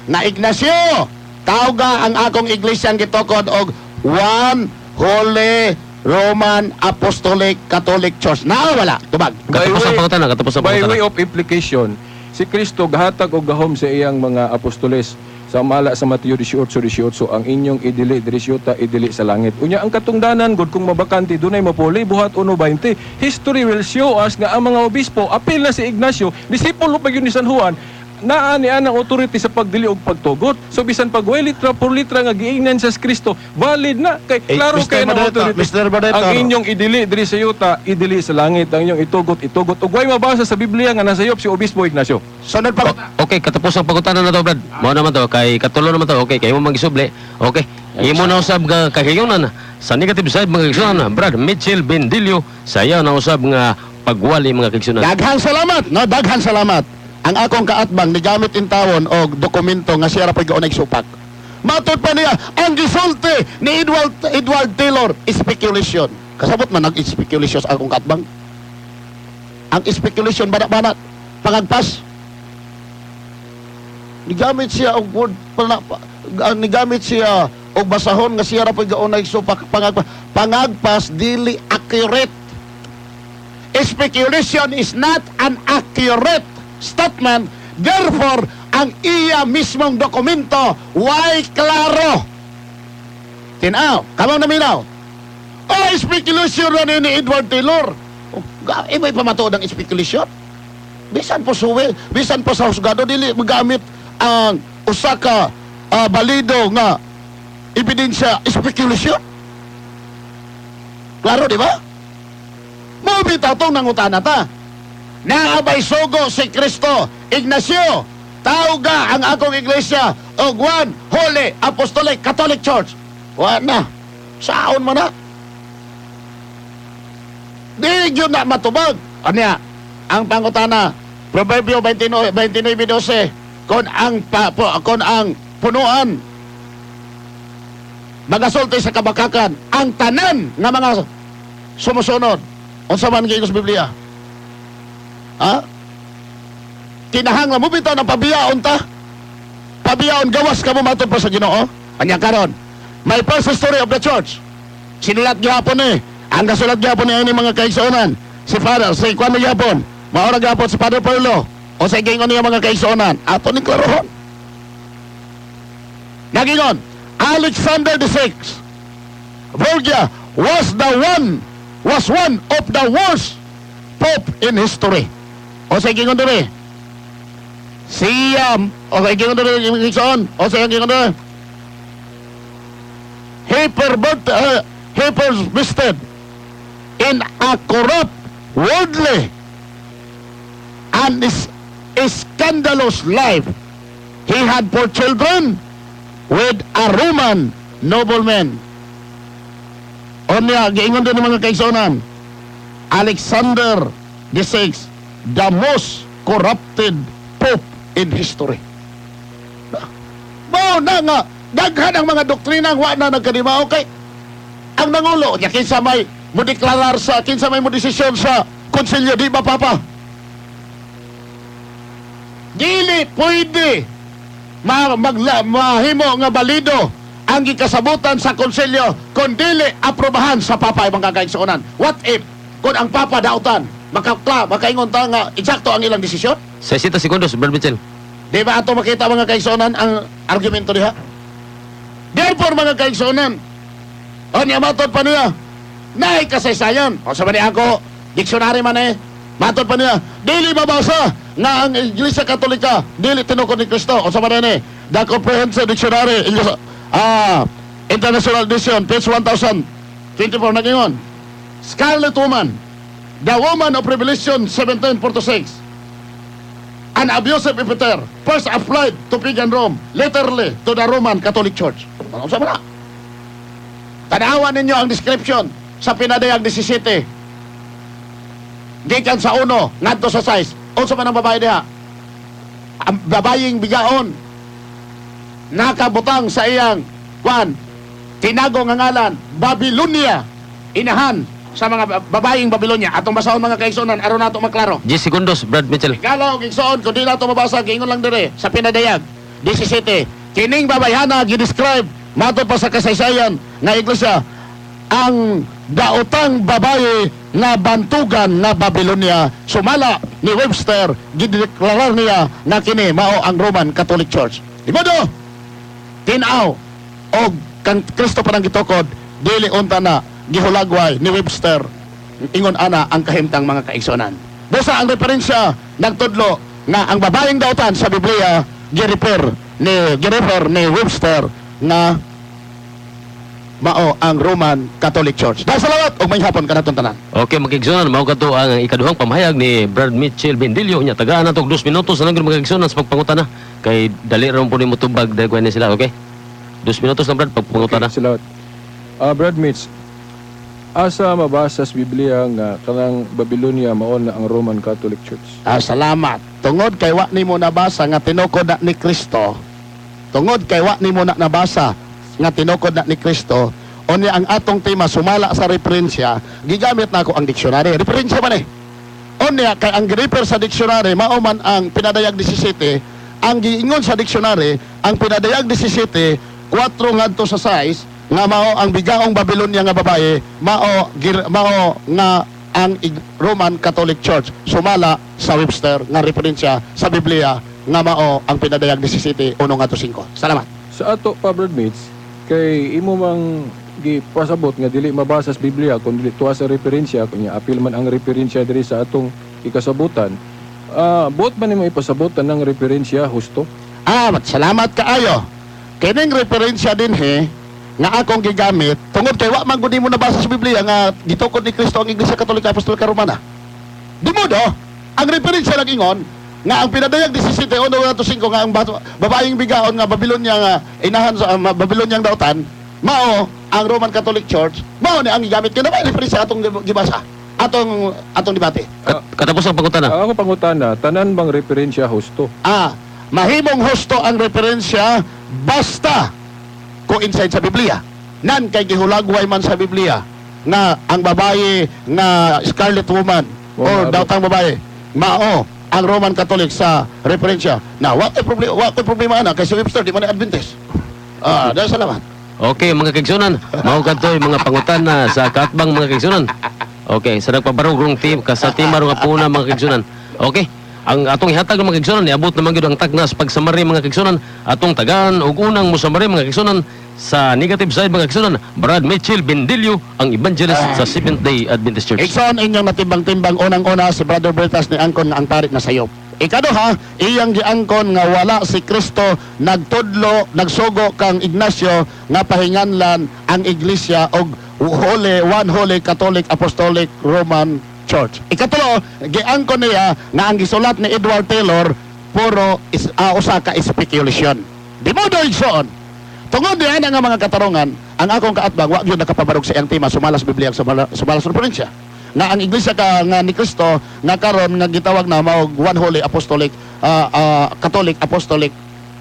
na Ignacio, tawga ang akong iglesia ang gitukod og One Holy Roman Apostolic Catholic Church? Naa wala? Tubag. By Katapos ang pangutana, katapos ang By pangutana. way of implication, si Kristo gahatag og gahom sa iyang mga apostoles sa mala sa Mateo 18:18, ang inyong idili diri sa yuta, idili sa langit. Unya ang katungdanan gud kung mabakante dunay mapuli, Buhat 1:20. History will show us nga ang mga obispo apil na si Ignacio, disipulo pa gyud ni San Juan, Naa ni anang authority sa pagdili og pagtugot. So bisan pag way litra por litra nga giingnan sa Kristo, valid na kay Eh, klaro Mr. kay ng Moderator, authority. Mr. Moderator. Ang inyong idili diri sa yuta, idili sa langit. Ang inyong itugot, itugot. Ug way mabasa sa Biblia nga nasayop si Obispo Ignacio. Sunod pa. Okay, katapos ang pangutana na to, Brad. Mao naman to, kay katulo naman to. Okay, kay mo magisubli. Okay. Imo na usab nga kahigayunan sa negative side, mga kaigsunan, Brad Mitchell Bendilio, sa iya na usab nga pagwali, mga kaigsunan. Daghang salamat, no? Daghang salamat. Ang akong kaatbang nigamit in tawon og dokumento nga siya ra pa'y gaunay supak. Matod pa niya ang gisulti ni Edward Edward Taylor, speculation. Kasabot man ang speculation sa akong kaatbang. Ang speculation, banat-banat, pangagpas. Nigamit siya og word nigamit siya og basahon nga siya ra pa'y gaunay supak, pangagpas. Pangagpas dili accurate. Speculation is not an accurate statement. Therefore, ang iya mismong dokumento, way klaro. Tinaw, kamang naminaw. Oh, speculation na ni Edward Taylor. Oh, may pamatuod ang speculation. Bisan po suwi, bisan po sa husgado, dili magamit ang usa ka balido nga ebidensya, speculation. Klaro, di ba? Mao bitaw tong nangutana ta. Naabay sugo si Kristo? Ignacio, tawga ang akong iglesia og One Holy Apostolic Catholic Church. Wa na. Saon man na? Di gyud na matubag. Anya, ang pangutana, Proverbio 29, 29:12, kon ang punuan magasulti sa kabakakan, ang tanan nga mga sumusunod, unsa man giingon sa Biblia? Ha? Kinahanglan mo bitaw ng pabiyaon ta. Pabiyaon gawas ka mo matod pa sa Ginoo. Anya karon, my first history of the church. Sinulat gihapon eh. Ang kasulat gihapon ni ini, mga kaigsuonan. Si Father, si Kwan gihapon. Maora gihapon si Father Perlo. O sa giingon niya, mga kaigsuonan. Ato ni klarohon. Nagingon, Alexander the Sixth Borgia was one of the worst pope in history. O sa gingon diri. Siya, o sa gingon diri igsoon, o sa gingon diri. He persisted in a corrupt, worldly, and is scandalous life. He had four children with a Roman nobleman. Unya, giingon din ng mga kaigsuonan, Alexander the Sixth, the most corrupted pope in history. Mao na nga, daghan ang mga doktrina ang wa na nagkadimao kay ang nangulo niya, kinsa may mo deklarar sa, kinsa may mo desisyon sa konsilyo, di ba papa? Dili pwede mahimo nga balido ang gikasabutan sa konsilyo kung dili aprobahan sa papa, mga kaigsuonan. What if kung ang papa dautan, makaingon ta nga eksakto ang ilang desisyon? 60 segundos, Brad Mitchell. Di ba ato makita, mga kaigsuonan, ang argumento diha? Therefore, mga kaigsuonan, o niya matod pa niya, naay kasaysayan. O sa ni ako, dictionary man eh, matod pa niya, dili mabasa nga ang Iglesia Katolika, dili tinukod ni Kristo. O sa man eh, The Comprehensive Dictionary, English, International Edition, page 1024 nagingon. Scarlet Woman, the woman of Revelation 17:46, an abusive epithet first applied to pagan Rome, literally to the Roman Catholic Church. Ano sa mga? Tanawan ninyo ang description sa Pinadayag 17. Gikan sa uno, ngadto sa 6. Unsa man ang babae diha? Ang babayeng bigaon. Nakabutang sa iyang kwan, tinago nga ngalan, Babylonia, inahan sa mga babayeng Babylonia. Atong basahon, mga kaigsuonan, aron nato maklaro. 10 segundos, Brad Mitchell. Galaw, igsoon, kung di nato mabasa, giingon lang dire sa Pinadayag 17. Kining babayhana gi-describe matod pa sa kasaysayan nga iglesia ang daotang babae nga bantugan nga Babylonia. Sumala ni Webster, gideklarar niya nga kini mao ang Roman Catholic Church. Di modo, tinaw og kang Kristo pa nang gitukod, dili unta na gihulagway ni Webster ingon ana ang kahimtang, mga kaigsuonan. Busa ang referensya nagtudlo Nga ang babaeng dautan sa Biblia girefer ni Webster nga mao ang Roman Catholic Church. Dahil salamat ug maayong hapon kanatong tanan. Okay, mga kaigsunan, mao kadto ang ikaduhang pamahayag ni Brad Mitchell Bendillo. Nya tagaan nato og 2 minutos na lang gyud, mga kaigsunan, sa pagpangutana kay dali ra po nimo tubag dahil kuan ni sila, okay? 2 minutos lang, Brad, pagpangutana. Okay, salamat. Brad Mitch, asa mabasa sa Biblia nga kanang Babylonia mao na ang Roman Catholic Church? Ah, salamat. Tungod kay wa nimo nabasa nga tinukod na ni Kristo. Tungod kay wa nimo na nabasa nga tinukod na ni Kristo, unya ang atong tema sumala sa referensya, gigamit nako ang dictionary. Referensya man eh. Unya kay ang girefer sa dictionary mao man ang Pinadayag 17, ang giingon sa dictionary, ang Pinadayag 17, 4 ngadto sa 6 nga mao ang bigaong Babylonia nga babae, mao nga ang Roman Catholic Church sumala sa Webster nga referensya sa Biblia nga mao ang Pinadayag 17, 1 ngadto 5. Salamat. Sa ato pa, Brad Mitch, kay imo mang gipasabot nga dili mabasa sa Biblia kung dili tuwa sa referensya, kunya apil man ang referensya diri sa atong ikasabutan. Buot man nimo ipasabutan ng referensya husto? Ah, salamat kaayo. Kining referensya dinhi nga akong gigamit tungod kay wa man gud nimo nabasa sa Biblia nga gitukod ni Kristo ang Iglesia Katolika Apostolika Romana. Di mo do, ang referensya lang ingon nga ang Pinadayag 17, 1 to 5 nga ang babaeng bigaon nga Babylonia nga inahan sa Babyloniang dautan mao ang Roman Catholic Church, mao ni ang gigamit kay na referensya atong gibasa, atong debate. Katapos ang pangutana. Ang ako pangutana, tanan bang referensya husto? Ah, mahimong husto ang referensya basta coincide sa Biblia. Nan kay gihulagway man sa Biblia nga ang babae nga Scarlet Woman or daotang babae mao ang Roman Catholic sa referensya. Na wa kay problema, wa kay problema ana kay si Webster di man ni Adventist. Ah, dahil salamat. Okay, mga kaigsunan, mao kadto yung mga pangutana sa kaatbang, mga kaigsunan. Okay, sa nagpabarog rong team ka sa tema rong puna, mga kaigsunan. Okay. Ang atong ihatag ng mga kaigsunan, niabot naman gyud ang tagnas pagsamari, mga kaigsunan, atong tagaan og unang mosamari, mga kaigsunan, sa negative side, mga kaigsunan, Brad Mitchell Bendillo, ang evangelist sa Seventh Day Adventist Church. Igsoon, inyong natimbang-timbang, unang-una si Brother Bertas ni angkon nga ang pari na sayop. Ikaduha, iyang giangkon nga wala si Kristo nagtudlo, nagsugo kang Ignacio nga pahinganlan ang iglesia og Holy One Holy Catholic Apostolic Roman Church. Ikatulo, giangkon niya nga ang gisulat ni Edward Taylor puro usa ka speculation. Di mo do, igsoon. Tungod diyan nga mga katarungan, ang akong kaatbang wa gyud nakapabarog sa iyang tema sumala sa Biblia, sumala sa referensya. Nga ang iglesia ka nga ni Kristo nga karon nga gitawag na mao One Holy Apostolic Catholic Apostolic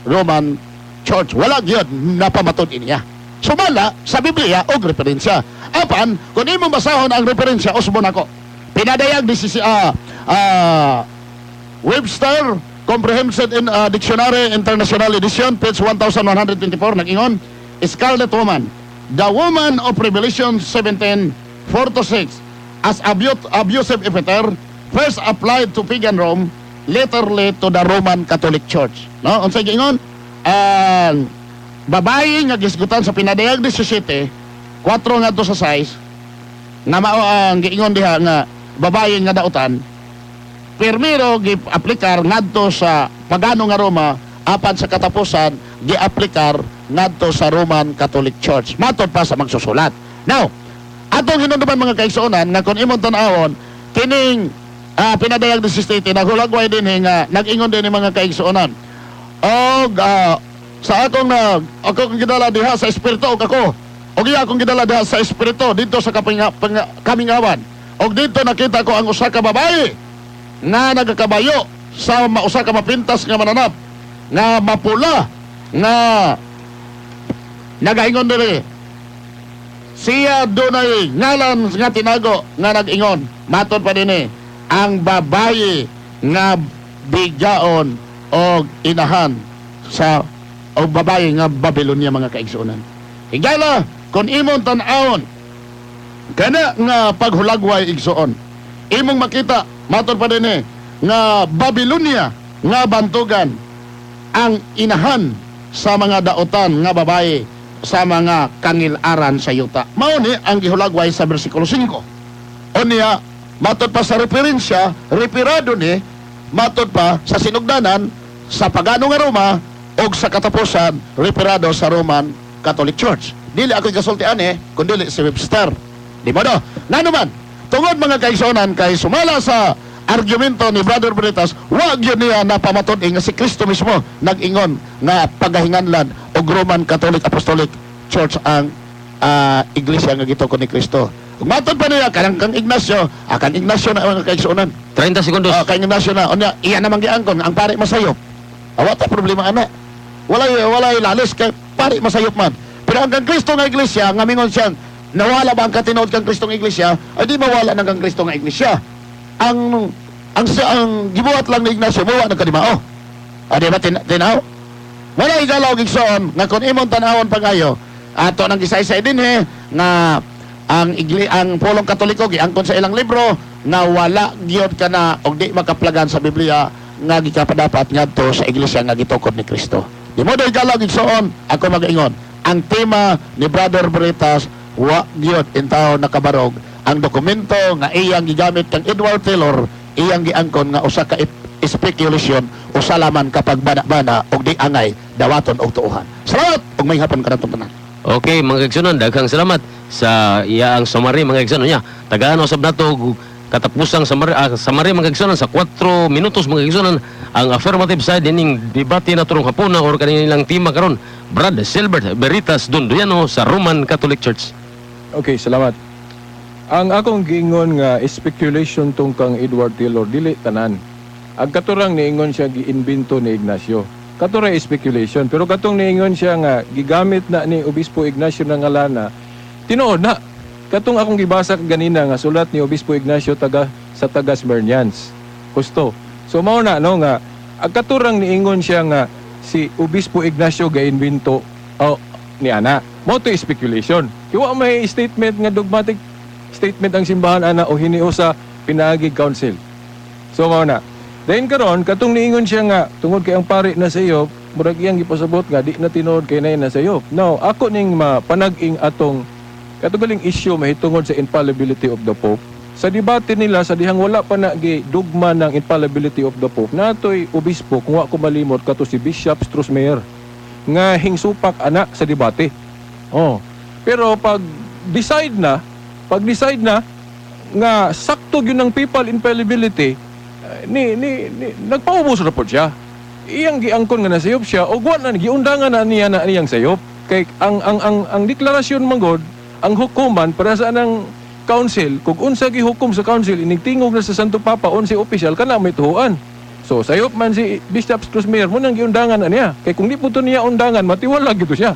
Roman Church. Wala gyud napamatud niya. Sumala sa Biblia og referensya. Apan kung imo basahon ang referensya, usbon ako. Pinadayag ni si Webster Comprehensive Dictionary International Edition, page 1124, nag-ingon, Scarlet Woman, the woman of Revelation 17, 4 to 6, as abusive epithet, first applied to pagan Rome, laterly to the Roman Catholic Church. No? Unsay giingon? Ang babae nga gisgutan sa Pinadayag 17, 4 ngadto sa 6, nga mao ang giingon diha nga babae nga dautan, primero gi-aplikar ngadto sa pagano nga Roma, apan sa katapusan gi-aplikar ngadto sa Roman Catholic Church matod pa sa magsusulat. Now, atong hinumduman, mga kaigsuonan, nga kung imong tan-awon kining Pinadayag 17, naghulagway din nga nag-ingon din ni mga kaigsuonan og sa akong na akong gidala diha sa espiritu og ako og iya akong gidala diha sa espiritu dito sa kamingawan og dito nakita ko ang usa ka babae nga nagakabayo sa usa ka mapintas nga mananap nga mapula nga nagaingon diri siya dunay ngalan nga tinago nga nag-ingon matod pa dinhi ang babaye nga bigaon og inahan sa og babaye nga Babylonia, mga kaigsuonan. Higala, kung imong tan-awon kana nga paghulagway, igsoon, imong makita matod pa dinhi nga Babylonia nga bantugan ang inahan sa mga daotan nga babae sa mga kangilaran sa yuta. Mao ni ang gihulagway sa bersikulo 5. Unya, matod pa sa referensya, referado ni Matod pa sa sinugdanan sa pagano nga Roma og sa katapusan referado sa Roman Catholic Church. Dili ako gasultian eh, kundi si Webster. Di mo do? Ngano man, tungod, mga kaigsuonan, kay sumala sa argumento ni Brother Veritas, wag yun niya napamatud nga si Kristo mismo nag-ingon nga pagahinganlan og Roman Catholic Apostolic Church ang iglesia nga gitukod ni Kristo. Ug matod pa niya kanang kang Ignacio, kang Ignacio na, mga kaigsuonan. 30 segundos. Oh, kang Ignacio na unya iya namang giangkon ang pare masayop. Awa ta problema ana. Walay lalis kay pare masayop man. Pero ang kang Kristo nga iglesia nga mingon siya, nawala ba ang katinuod kang Kristo nga iglesia? Ay di mawala ng kang Kristo nga iglesia. Ang gibuhat lang ni Ignacio muwa nagkadimao. Ah, di ba tinaw? Wala igalaw, igsoon, nga kung imong tan-awon pag-ayo, ato nang gisaysay dinhi nga ang pulong Katoliko giangkon sa ilang libro nga wala gyud kana og di makaplagan sa Biblia nga gikapadapat ngadto sa iglesia nga gitukod ni Kristo. Di mo igalaw, igsoon, ako magaingon. Ang tema ni Brother Veritas wa gyud intawon nakabarog ang dokumento nga iyang gigamit kang Edward Taylor, iyang giangkon nga usa ka speculation o salaman kapag bana-bana og di angay dawaton og tuohan. Salamat ug may hapon kanatong tanan. Okay, mga kaigsuonan, daghang salamat sa iyaang summary, mga kaigsuonan niya. Tagaan usab nato og katapusang summary, summary, mga kaigsuonan, sa 4 minutos, mga kaigsuonan, ang affirmative side ining debate na turong hapuna or kanilang tema karon. Brad Silbert Veritas Dunduyano sa Roman Catholic Church. Okay, salamat. Ang akong giingon nga speculation tong kang Edward Taylor, dili tanan. Ang katurang niingon siya giimbento ni Ignacio. Katura speculation, pero katong niingon siya nga gigamit na ni Obispo Ignacio ng ngalana, tinuod na. Katong akong gibasa ganina nga sulat ni Obispo Ignacio taga sa taga Smyrnians. Gusto. So mao na no nga ang katurang niingon siya nga si Obispo Ignacio gaimbento oh, ni ana. Mao to speculation. Kay wa may statement nga dogmatic statement ang simbahan ana o hinio sa pinaagi council. So mao na. Then karon katong niingon siya nga tungod kay ang pari na sa iyo, murag iyang gipasabot nga di na tinuod kay na sa iyo. Now, ako ning mapanag-ing atong katugaling issue mahitungod sa infallibility of the Pope. Sa debate nila sa dihang wala pa na gi dugma ng infallibility of the Pope, natoy obispo, kung wa ko malimot, kato si Bishop Strossmayer nga hingsupak ana sa debate. Oh. Pero pag decide na nga sakto gyud ng papal infallibility, eh, ni nagpaubos ra pod siya. Iyang giangkon nga nasayop siya og wa na giundangan na niya na niyang sayop. Kay ang deklarasyon manggod, ang hukuman para sa anang council, kung unsa gihukom sa council inigtingog na sa Santo Papa, unsay official kana may tuhuan. So sayop man si Bishop Strossmayer mo nang giundangan na niya. Kay kung di po to niya undangan, matiwala gito siya.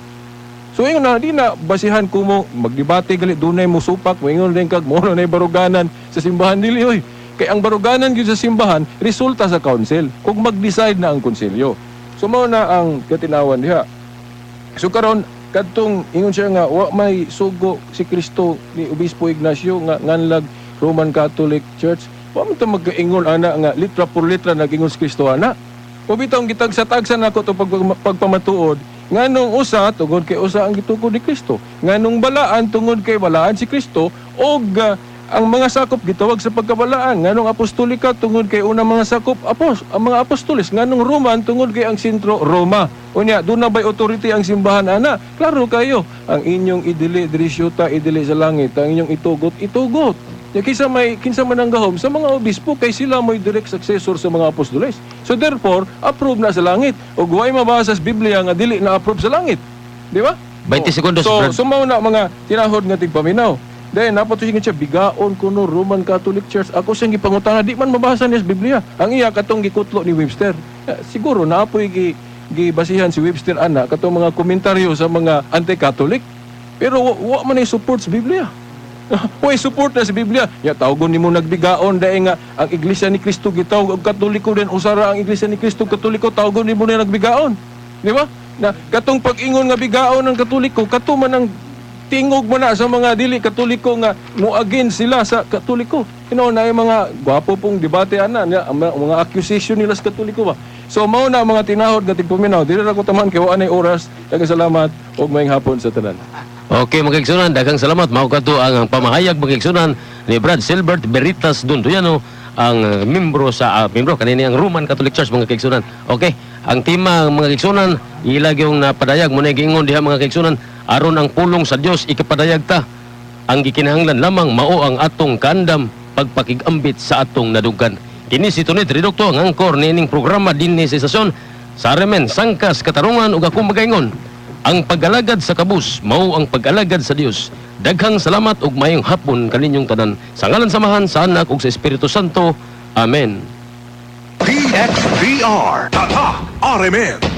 So ingon na di na basihan ko mo magdebate gali dunay mo supak mo ingon din kag mo na baruganan sa simbahan, dili oy. Kay ang baruganan gyud sa simbahan resulta sa council kung mag-decide na ang konsilyo. So mao na ang katinawan diha. So karon kadtong ingon siya nga wa may sugo si Kristo ni Obispo Ignacio nga nganlag Roman Catholic Church. Wa man ta magkaingon ana nga litra por litra nag-ingon si Kristo ana. O bitong gitagsa-tagsa nako to pagpamatuod nganong usa tungod kay usa ang gitukod ni Kristo, nganong balaan tungod kay balaan si Kristo og ang mga sakop gitawag sa pagkabalaan, nganong apostolika tungod kay unang mga sakop ang mga apostoles, nganong Roman tungod kay ang sentro Roma. Unya doon na bay authority ang simbahan ana? Klaro kayo, ang inyong idili diri syuta idili sa langit, ang inyong itugot itugot. Ya, kinsa may kinsa man ang gahom sa mga obispo kay sila mo'y direct successor sa mga apostoles. So therefore, approve na sa langit. Ug way mabasa sa Biblia nga dili na approve sa langit. Di ba? 20 segundos, So, Brad. so mao na mga tinahod nga tigpaminaw. Then napato siya bigaon kuno Roman Catholic Church. Ako siyang gipangutana, di man mabasa niya sa Biblia. Ang iya katong gikutlo ni Webster. Siguro naapoy gibasihan si Webster ana katong mga komentaryo sa mga anti-Catholic. Pero wa man ay support sa Biblia. Way support na sa Biblia. Ya tawgon nimo nagbigaon dahil nga ang Iglesia ni Cristo gitawag og Katoliko, din usara ang Iglesia ni Cristo Katoliko, tawgon nimo na nagbigaon. Di ba? Na katong pag-ingon nga bigaon ng Katoliko, kato man ang tingog mo na sa mga dili Katoliko nga mo against sila sa Katoliko. Na yung mga gwapo pong debate ana, niya, ang mga accusation nila sa Katoliko ba. So mao na ang mga tinahod nga tigpaminaw. Dili ra ko taman kay wa nay oras. Daghang salamat ug maayong hapon sa tanan. Okay, mga kaigsuonan, daghang salamat. Mao kadto ang pamahayag, mga kaigsuonan, ni Brad Silbert Veritas Dunduyano. Ang membro sa membro kanini ang Roman Catholic Church, mga kaigsunan. Okay, ang tema, mga kaigsunan, ila gyung napadayag mo na giingon diha, mga kaigsunan, aron ang pulong sa Dios ikapadayag ta. Ang gikinahanglan lamang mao ang atong kaandam pagpakigambit sa atong naduggan. Kini si Tony Tridocto, ang angkor niining programa dinhi sa istasyon sa RMN Sangkas Katarungan, ug ako magaingon, ang pag-alagad sa kabus mao ang pag-alagad sa Dios. Daghang salamat ug maayong hapon kaninyong tanan. Sa ngalan sa Amahan, sa Anak ug sa Espiritu Santo. Amen. DXDR. Tatak RMN.